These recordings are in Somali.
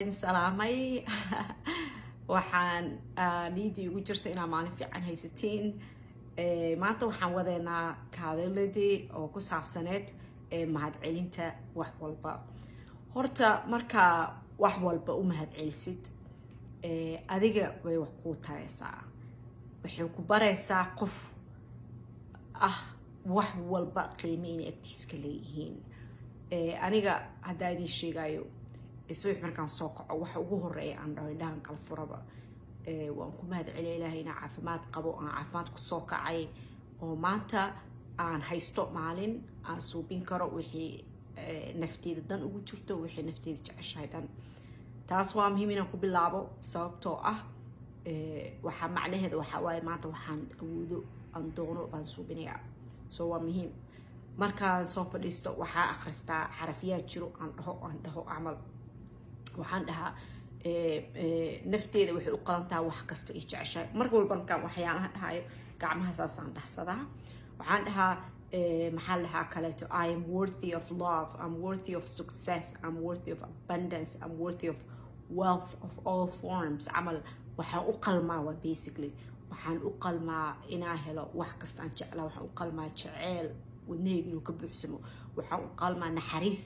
Idin salaamay. Waxaan niidii ugu jirta inaa maalin fiican haysatiin. Maanta waxaan wadeynaa kaadaladii oo ku saabsaneed mahadcelinta wax walba. Horta markaa wax walba u mahadcelisid, adiga way wax kuu tareysaa. Waxay ku bareysaa qof ah wax walba qiime inay agtiiska leeyihiin. Aniga haddaa idin sheegayo, subax markaan soo kaco, waxa ugu horeeya aan dhaho, indhahan kala furaba, waan ku mahad celiya Ilaahay inaan caafimaad qabo, aan caafimaad kusoo kacay oo maanta aan haysto maalin aan suubin karo wixii nafteeda dan ugu jirto, wixii nafteeda jeceshahay dhan. Taas waa muhiim inaan ku bilaabo, sababtoo ah waxaa macnaheeda waxaa waaye maanta waxaan awoodo aan doono baan suubinayaa. So waa muhiim. Markaan soo fadhiisto, waxaa akhristaa xarafiyaad jiro aan dhaho camal. Waxaan dhahaa nafteeda waxay u qalantaha wax kasta ay jeceshahay. Mar walba markaan waxyaalaha dhahayo, gacmaha saasaan dhahsadaa. Waxaan dhahaa, maxaa la dhahaa kaleeto, "I am worthy of love, I'm worthy of success, I'm worthy of abundance, I'm worthy of wealth of all forms" camal. Waxaan u qalmaa, waa basically, waxaan u qalmaa inaan helo wax kasta aan jeclaa. Waxaan u qalmaa jeceel wadnahayga inuu ka buuxsamo. Waxaan u qalmaa naxariis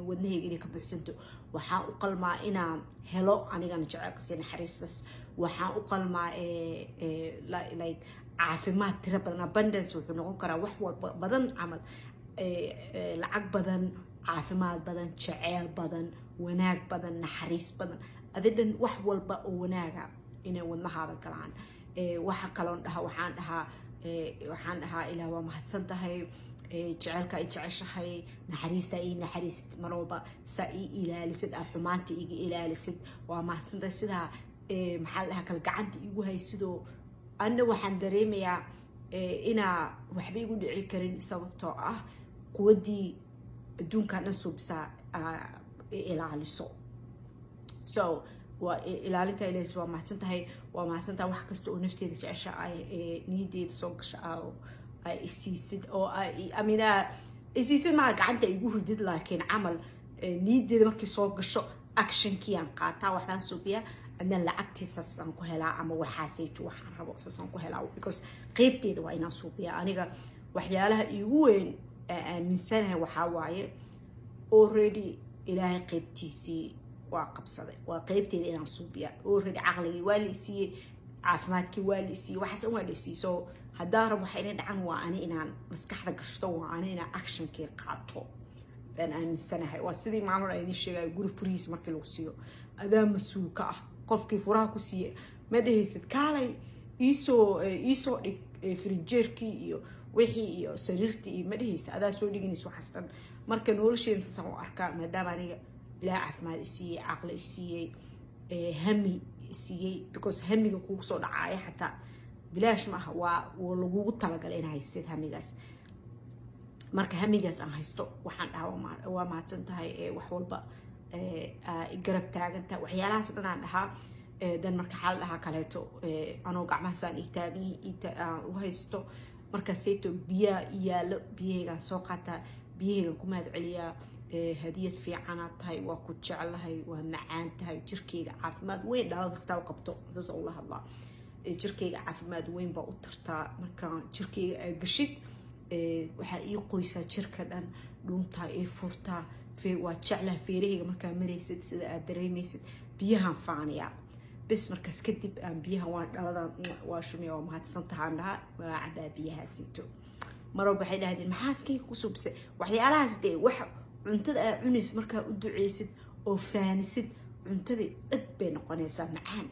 wadnahayga inay ka buuxsanto. Waxaan u qalmaa inaan helo anigana jeceelkasi, naxariistaas. Waxaan u qalmaa like caafimaad tiro badan. Abundance wuxuu noqon karaa wax walba badan camal, lacag badan, caafimaad badan, jeceel badan, wanaag badan, naxariis badan, adi dhan wax walba oo wanaaga inay wadnahaada galaan. Waxa kaloon dhaha, waxaan dhahaa, "Ilaah, waa mahadsan tahay jeceelka ay jeceshahay, naxariista ii naxariisid, mar walba saa ii ilaalisid, aa xumaanta iiga ilaalisid. Waa mahadsantahay sidaa, maxaa la dhahaa kale, gacanta iigu haysidoo anna waxaan dareemayaa inaa waxba igu dhici karin, sababtoo ah quwaddii adduunkan dhan suubisaa ilaaliso." So waa ilaalinta ilaahis. Waa mahadsan tahay, waa mahadsan tahay wax kasta oo nafteeda jecesha ay niyadeeda soo gasha ay isiisid oo amina isiisid maha gacanta igu ridid, laakiin camal niyadeeda markay soo gasho, actionkii aan qaataa, waxbaan suubiyaa, adna lacagtii saasaan ku helaa ama waxaasayto waxaan rabo saasaan ku helaa, because qeybteeda waa inaan suubiyaa. Aniga waxyaalaha iigu weyn aaminsanahay waxaa waaye, already Ilaahay qeybtiisii waa qabsaday, waa qeybteeda inaan suubiyaa. Already caqligii waa la isiiyey, caafimaadkii waa la isiiyey, waxaas waa la isiiyey. So haddaa rab waxa ina dhacan, waa ani inaan maskaxda gashto, waa ani inaan actionkii qaato baan aaminsanahay. Waa sidii maalin hore idin sheegayo, guri furihiis markii lagu siiyo, adaa mas-uulka ah. Qofkii furaha ku siiye ma dhehaysid, "Kaalay, iisoo dhig frinjeerkii iyo wixii iyo sariirtii," iyo ma dhehaysa. Adaa soo dhiganaysa waxaas dhan. Marka nolosheeda saasaan u arkaa, maadaama aniga Ilaah caafimaad isiiyey, caqli isiiyey, hami isiiyey, because hamiga kugu soo dhacaaya xataa bilaash ma aha, waa lagugu talagalay inaa haysteed hamigaas. Marka hamigaas aan haysto, waxaan dhahaa, "Waa mahadsan tahay wax walba garab taagantahay." Waxyaalahaas dhan aan dhahaa. Dan marka xaal dhahaa kaleeto, anoo gacmahaasaan ii taagan u haysto, markaasayto biyaa yaalo, biyahaygaan soo qaataa, biyahaygaan ku mahad celiyaa. "Hadiyad fiicanaad tahay, waa ku jeclahay, waa macaan tahay, jirkeyga caafimaad weyn," dhalad kastaa u qabto saas ula hadlaa, "Jirkeyga caafimaad weyn baa u tartaa. Marka jirkeyga aa gashid, waxaa ii qoysaa jirka dhan, dhuuntaa ii furtaa. Waa jeclaha feerahayga markaa maraysid, sida aad dareemaysid." Biyahaan faaniyaa bis. Markaas kadib aan biyaha waa dhaladan waa shumaya, "Waa mahadsan tahaan," dhahaa, waa cabaa biyahaasiito. Marwalba waxay dhahdeen, "Maxaa skinka ku suubisay?" Waxyaalahaas dee, wax cuntada aa cunaysid markaa u duceysid oo faanisid, cuntadii dhag bay noqonaysaa, macaan,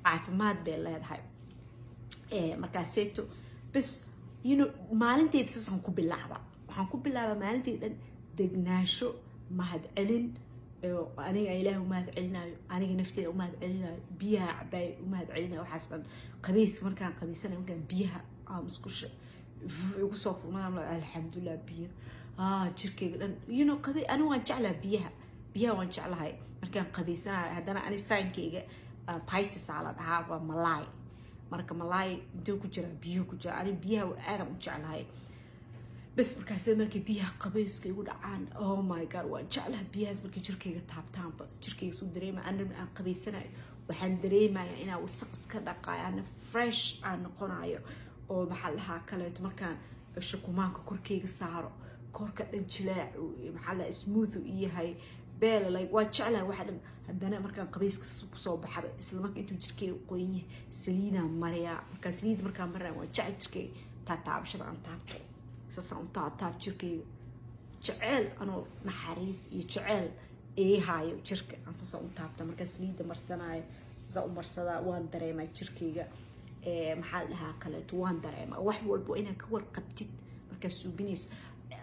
caafimaad bay leedahay. Markaaseeto bas maalinteyda saasaan ku bilaaba. Waxaan ku bilaabaa maalinteyda dhan degnaansho, mahad celin. Aniga Ilaah umahad celinayo, aniga nafteeda umahad celinayo, biyaha cabaayo umahad celinayo, waxaas dhan. Qabayska markaan qabaysanayo, markaan biyaha musqusha igu soo furmadaan, "Alxamdulilah, biyo jirkeyga dhan." Qabay, aniga waan jeclaha biyaha, biyaha waan jeclahay markaan qabaysanayo. Haddana ani signkeyga Pisces aa la dhahaa, waa malaay. Marka malaay intee ku jiraa? Biyuhu ku jira. Ani biyaha aadan u jeclahay. Bas, markaas markay biyaha qabayska igu dhacaan, oh my God, waan jeclaha biyahaas. Markay jirkayga taabtaanba, jirkayga suu dareema, ana aan qabaysanayo, waxaan dareemaya inaan wasaq iska dhaqaayo, ana fresh aan noqonayo. Oo maxaa lahaa kaleeto, markaan shukumaanka korkayga saaro, korka dhan jilaac, maxaa lahaa, smooth u yahay beela. Like, waa jeclaha waxa dhan. Haddana markaan qabayska kusoo baxaba, isla marka intuu jirkeyga qoyan yahay, saliidaan mariyaa. Markaan saliid markaan marinaya, waa jecel jirkeyga taataabashada aan taabto, saasaan u taataab jirkeyga. Jeceel anoo naxariis iyo jeceel ii haayo jirka aan saasaan u taabta. Markaan saliidda marsanaayo, saasaan u marsadaa, waan dareemaa jirkeyga. Maxaa la dhahaa kaleeto, waan dareemaa wax walbo. Inaad ka warqabtid markaad suubinaysa,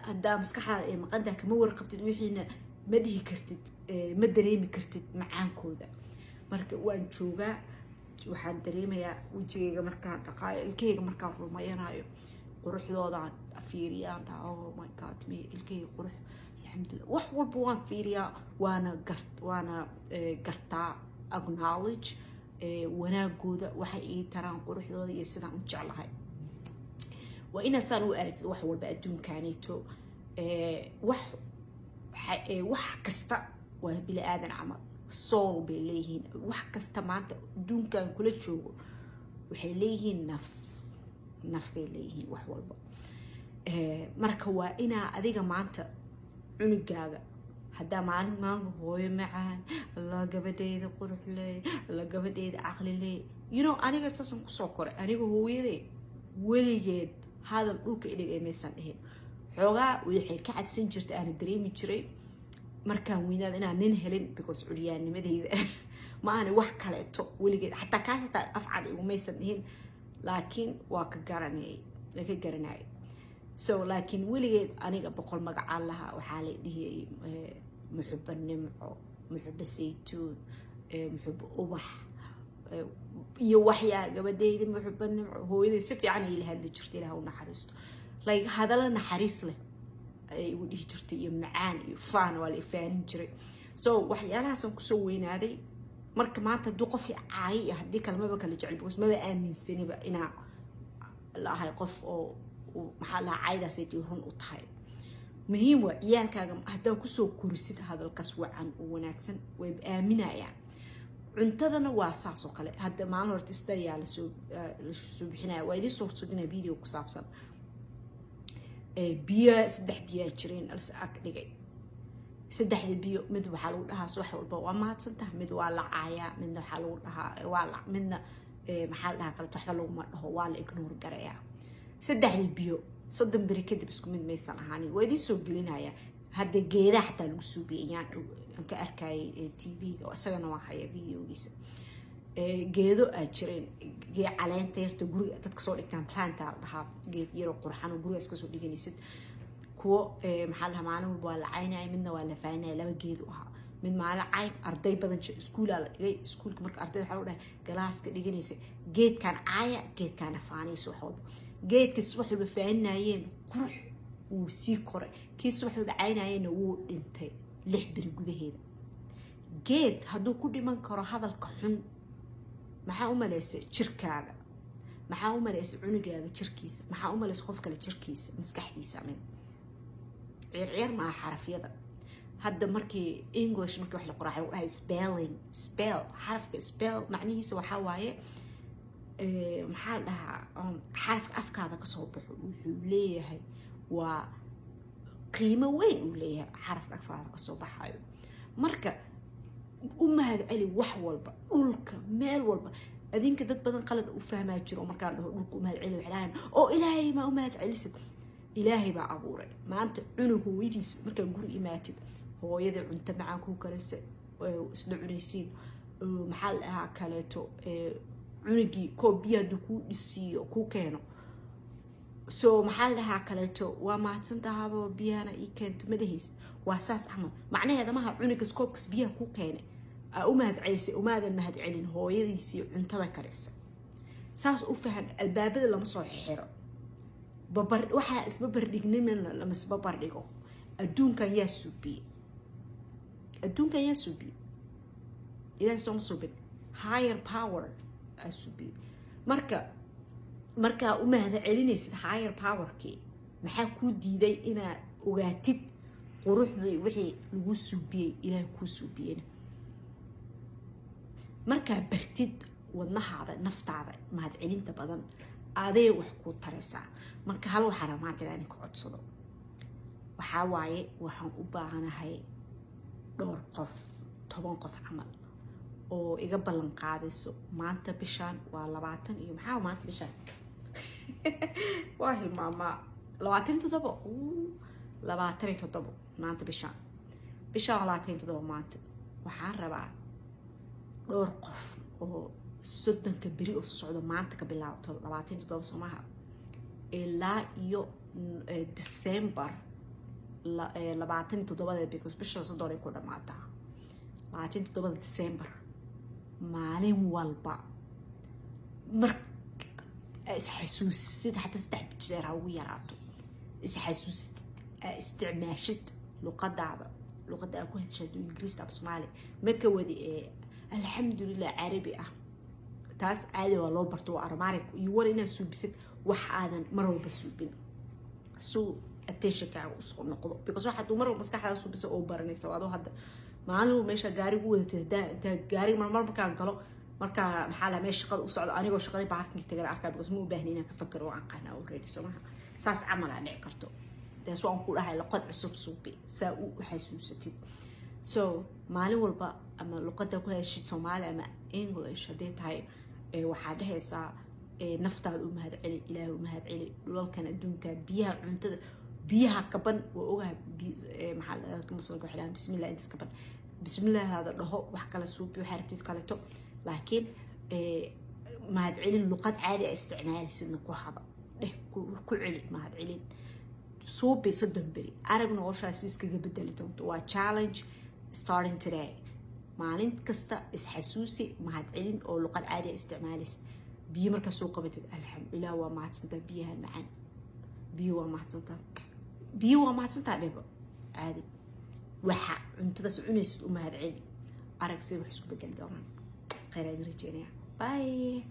haddaa maskaxdaada ay maqantaha, kama warqabtid wixiina, ma dhihi kartid, ma dareemi kartid macaankooda. Marka waan joogaa, waxaan dareemayaa wejigayga markaan dhaqaayo, ilkahayga markaan rumayanayo, quruxdoodaan fiiriyaan, dhaha, "Oh my God, me ilkahayga qurux, alxamdulillah." Wax walba waan fiiriyaa, waana gartaa, acknowledge wanaagooda, waxay ii taraan, quruxdooda iyo sidaan u jeclahay. Waa inaasaan u aragtid wax walba adduunkaanito. Wax kasta waa bini aadan camal, soul bay leeyihiin. Wax kasta maanta adduunkan kula joogo waxay leeyihiin naf, naf bay leeyihiin wax walba. Marka waa inaa adiga maanta cunugaaga haddaa maalin maalin, "Hooyo macaan, Allah, gabadheyda qurux leey, Allah, gabadheyda caqli leey." Aniga saasaan kusoo koray. Aniga hooyaday weligeed hadal dhulka idhig ay maysan dhihin. Xoogaa waxay ka cabsan jirtay, aana dareemi jiray markaan weynaada inaan nin helin, because curyaannimadeyda ma aana wax kaleeto. Weligeed xataa kaas hataa afcad igumaysan dhihin, laakiin waa ka garanay, waa ka garanayay. So laakiin weligeed aniga 100 magacaan lahaa. Waxaa la dhihiyay Muxuba Nimco, Muxuba Saytuun, Muxuba Ubax iyo waxyaa. Gabadheyda Muxuba Nimco, hooyaday si fiican ay ila hadli jirtay, Ilaha u naxariisto. Like, hadallo naxariis leh ayay igu dhihi jirtay, iyo macaan iyo faan, waa la ifaanin jiray. So waxyaalahaasaan kusoo weynaaday. Marka maanta hadduu qof caayo iyo haddii kale, maba kala jecel, because maba aaminsaniba inaa la ahay qof oo, maxaa lahaa, caaydaasay run u tahay. Muhiim waa ciyaalkaaga haddaa kusoo korisid hadalkaas wacan oo wanaagsan, way aaminayaan. Cuntadana waa saas oo kale. Hadda maalin horta study-yaa lasoo bixinaya, waa idiin soo subinaya video ku saabsan biyo. Saddex biyaa jireen als ag dhigay. Saddexda biyo, mid waxaa lagu dhahaa "Subax walba waa mahadsantaha", mid waa la caayaa, midna waxaa lagu dhahaa waa la, midna, maxaa la dhahaa kaleto, waxba laguma dhaho, waa la ignore garayaa. Saddexdii biyo 30 beri kadib isku mid maysan ahaanin. Waa idiin soo gelinaya. Hadda geedaha xataa lagu suubiyay ayaan aan ka arkayay TV-ga, isagana waa haya videogiisa. Geedo aad jireen, gee caleenta yarta guriga dadka soo dhigtaan, planta la dhahaa, geed yaroo qurxan oo gurigaas kasoo dhiganaysid. Kuwo, maxaa la dhahaa, maalin walba waa la caynaya, midna waa la faaninaya. Laba geed u ahaa. Mid maalin cayn, arday badan iskuulaa la dhigay. Iskuulka marka ardayda waxaa lagu dhahay galaaska dhiganaysa, "Geedkan caaya, geedkaana faanayso." Wax walba geedka subax walba faaninayeen qurux wuu sii koray, kii subax walba caynayeenna wuu dhintay 6 beri gudaheeda. Geed hadduu ku dhiman karo hadalka xun, maxaa u malaysay jirkaaga? Maxaa u malaysay cunugaaga jirkiisa? Maxaa u malaysay qof kale jirkiisa, maskaxdiisa? Amin ciyaar ciyaar maaha xarafyada. Hadda markii English markii wax la qoraa, waxaa lagu dhahay spelling, spell, xarafka spell macnihiisa waxaa waaye, maxaa la dhahaa, xarafka afkaada kasoo baxo wuxuu leeyahay, waa qiimo weyn uu leeyahay xarafka afkaada kasoo baxayo. Marka u mahad celi wax walba, dhulka, meel walba. Adinka dad badan qalad u fahmaa jiro. Oo markaan dhaho dhulka u mahad celi, waxay dhahayan, "Oo Ilaahay maa u mahad celisid?" Ilaahay baa abuuray. Maanta cunug hooyadiis markaa guri imaatid, hooyada cunto macaan kuu karisa, isla cunaysiin, maxaa la dhahaa kaleeto, cunugii koob biyo hadduu kuu dhisiiyo, kuu keeno, so maxaa la dhahaa kaleeto, "Waa mahadsantahaaba, biyahana ii keento," madahiis waa saas camal. Macnaheeda maha cunugas koobkas biyaha kuu keenay aa u mahad celisay, umaadan mahad celin hooyadiisii cuntada karisa. Saas u fahan. Albaabada lama soo xiro, babar waxaa isbabardhignimana lama isbabardhigo. Adduunkan yaa suubiyey? Adduunkan yaa suubiyey? Ilahay sooma suubin? Higher power aa suubiyey. Marka markaa u mahad celinaysid higher powerkii. Maxaa kuu diiday inaad ogaatid quruxdii wixii lagu suubiyey, Ilaahay kuu suubiyeyna? Markaa bartid wadnahaada, naftaada mahadcelinta badan adee wax kuu taraysaa. Marka hal waxaa rabaa maanta inaan idinka codsado. Waxaa waaye, waxaan u baahanahay dhowr qof, 10 qof camal, oo iga ballan qaadayso. Maanta bishaan waa 20 iyo maxaa maanta bishaan? Waa hilmaamaa. 27, 27 maanta bishaan. Bishaan waa 27 maanta. Waxaan rabaa dhowr qof oo 30-ka beri oo soo socdo, maanta ka bilaabto, 27 soomaha, ilaa iyo December 27-deed, because bisha 30 ay ku dhamaataa, 27-da December, maalin walba mar isxasuusid, xataa saddex jeer ha ugu yaraato, isxasuusid, isticmaashid luqadaada, luqadda aa ku hadasha, hadduu Ingiriista af Soomaali ma ka wadi ee alxamdulilah Carabi ah, taas caadi waa loo barto, waa automatic. You want inaad suubisid wax aadan mar walba suubin, suu attentionkaaga usoo noqdo, because waxaad mar walba maskaxdaada suubiso oo baranaysa. Adoo hadda maalin walba meesha gaarigu wadatay, hadaa gaariga marmar markaan galo, markaa maxaa laha, meesha shaqada u socdo, anigoo shaqadii parkingka tagana arkaa, because ma u baahni inaan ka fakaro oo aan qana already. Soo maha? Saas camal aa dhici karto. Taas waan ku dhahay, luqad cusub suubi saa u xasuusatid. So maalin walba ama luqada ku heshid, Soomaali ama English haddii tahay, waxaa dhehaysaa naftaada u mahad celi, Ilaahay u mahad celi, dhulalkan, adduunka, biyaha, cuntada, biyaha kaban waa ogahay. Maxaa Muslimka waxay dhahaan bismillah intaas kaban, bismillahaada dhaho, wax kala suubi, waxaa rabtid kaleto, laakiin mahad celin luqad caadi a isticmaalisidna ku hada dheh, ku celi mahad celin. Suubi 30 beri, arag noloshaasi iskaga bedeli doonto. Waa challenge starting today. Maalin kasta isxasuusi mahad celin oo luqad caadi a isticmaalisid. Biyo markaa soo qabatid, alxamdulilah, waa mahadsantaa biyaha macaan, biyo waa mahadsantaa, biyo waa mahadsantaa dhebo caadi. Waxa cuntadaas cunaysid u mahad celi. Arag sida wax isku bedeli doonaan. Khayr idin rajeynaya. Bye.